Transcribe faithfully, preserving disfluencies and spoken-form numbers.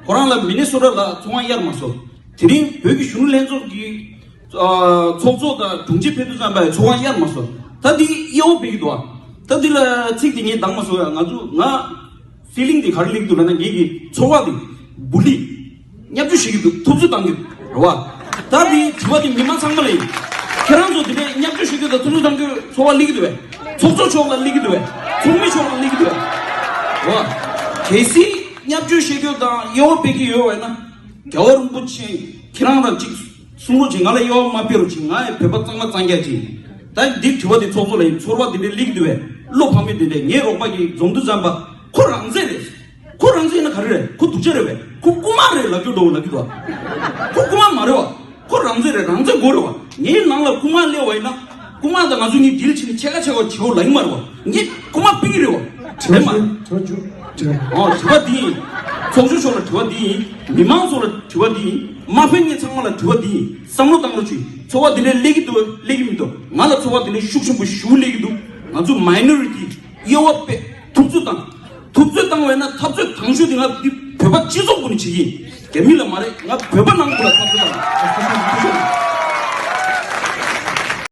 ཁོ་རང་ལ་མི་ནི་སོ་ཊ་ལ་ཚོགས་ཁང་གཡར་མ་སོང་། དེ་རིང་བོད་ཀྱི་གཞོན་ནུ་ལྷན་ཚོགས་ཀྱི་ཨ་ཚོགས་གཙོ་དང་དྲུང་ཆེ་ཕེབས་དུས་ཙམ་པའི་ཚོགས་ཁང་གཡར་མ་སོང་། ད་འདི་གཡོ་བ་ཕེབས་ཀྱི་འདུག་ཨ། ད་འདི་ལ་ཚིག་དེ་ངས་འདང་མ་སོང་ཡ། ང་ཚོ་ང་ཕི་ལིང་དེ་ག་རེ་སླེབས་འདུག་ལབ་ན། ངེད་ཀྱི་ཚོར་བ་དེ་བུ་ལི་བརྙས་བཅོས་བྱེད་ཀྱི་འདུག། ཐུབ་ཚོད་བཏང་གི་རེད་བ། ད་དེ་དྲི་བ་དེ་མི་མང་ཚང་མ་ལ་ཡིན། ཁྱེད་རང་ཚོ་དེ་འདྲའི་བརྙས་བཅོས་བྱེད་རྒྱུ་དང་ཐུབ་ཚོད་བཏང་རྒྱུ་ཚོར་བ་སླེབས་ཀྱི་འདུག་བས། ཚོགས་གཙོ་མཆོག་ལ་སླེབས་ཀྱི་འདུག་བས། ཚོགས་མི་མཆོག་ལ་སླེབས་ཀྱི་འདུག་བས། རེད་བ། གལ་སྲིད་བརྙས་བཅོས་བྱེད་རྒྱུ་དང་གཡོ་བ་ཕེབས་ཀྱི་ཡོད་བས་ན། རྒྱལ་བ་རིན་པོ་ཆེ་ཁྱེད་རང་རང་གཅིག་གསུང་རོགས་བྱེད། ང་ལ་གཡོ་བ་མ་ཕེབས་རོགས་བྱེད། ང་ཡི་བོད་པ་གཙང་མ་གཙང་རྐྱང་ཅིག། ད་འདི་དྲི་བ་འདི་ཚོགས་གཙོ་ལ་ཡིན། ཚོར་བ་འདི་འདྲའི་སླེབས་ཀྱི་འདུག་བས། བློ་ཕམ་མི་འདི་འདྲས། ངའི་རོགས་པ་གིས་འཛོམས་དུས་ཙམ་པ་ཁོ་རང་བཙན་རེད། ཁོ་རང་བཙན་ཡིན་ན་ག་རེ་རེད། ཁོ་སྡུག་ཅག་རེད་བས། ཁོ་རྐུ་མ་རེད་ལབ་རྒྱུ་འདྲ་བོ་ལབ་ཀྱི་འདུག་བ། ཁོ་རྐུ་མ་མ་རེད་བ། ཁོ་རང་བཙན་རེད། རང་བཙན་དགོས་རེད་བ། ངའི་ནང་ལ་རྐུ་མ་སླེབས་པ་ཡིན་ན། རྐུ་མ་དང་ང་ཚོ་གཉིས་ཌིལ་བྱས་ནས་ཕྱེད་ཀ་ཕྱེད་ཀ་བྱེད་དགོས་ལབ་ཀྱི་མ་རེད་བ། ངས་རྐུ་མ་ཕུད་ཀྱི་རེད་བ། དྲི་བ་རེད་མ། ཞུ། དྲི་བ་ཞུ། དྲི་བ། ཨོ། དྲི་བ་འདི་ཡིན། ཚོགས་གཙོ་མཆོག་ལ་དྲི་བ་འདི་ཡིན། མི་མང་ཚོ་ལ་དྲི་བ་འདི་ཡིན། མ་ཕེབས་མཁན་ཚང་མ་ལ་དྲི་བ་འདི་ཡིན། བསམ་བློ་བཏང་རོགས་གྱིས། ཚོར་བ་འདི་འདྲས་སླེབས་ཀྱི་འདུག་སླེབས་ཀྱི་མི་འདུག། ང་ལ་ཚོར་བ་འདི་འདྲས་ཤུགས་ཆེན་པོ་ཞེ་པོ་སླེབས་ཀྱི་འདུག། ང་ཚོ་མའི་ནོ་རི་ཊི་གཡོ་བ་ཕེབས། ཐུབ་ཚོད་བཏང་། ཐུབ་ཚོད་བཏང་བས་ན། འཐབ་རྩོད་དང་ཤོས་དེ་ང་འདི་བོད་པ་སྤྱི་ཚོགས་ཀུན་ནས་བྱེད་ཀྱི་ཡིན། རྒྱ་མི་ལ་མ་རེད། ང་བོད་པ་ནང་ཁུལ་ལ་འཐབ་རྩོད་བཏང་།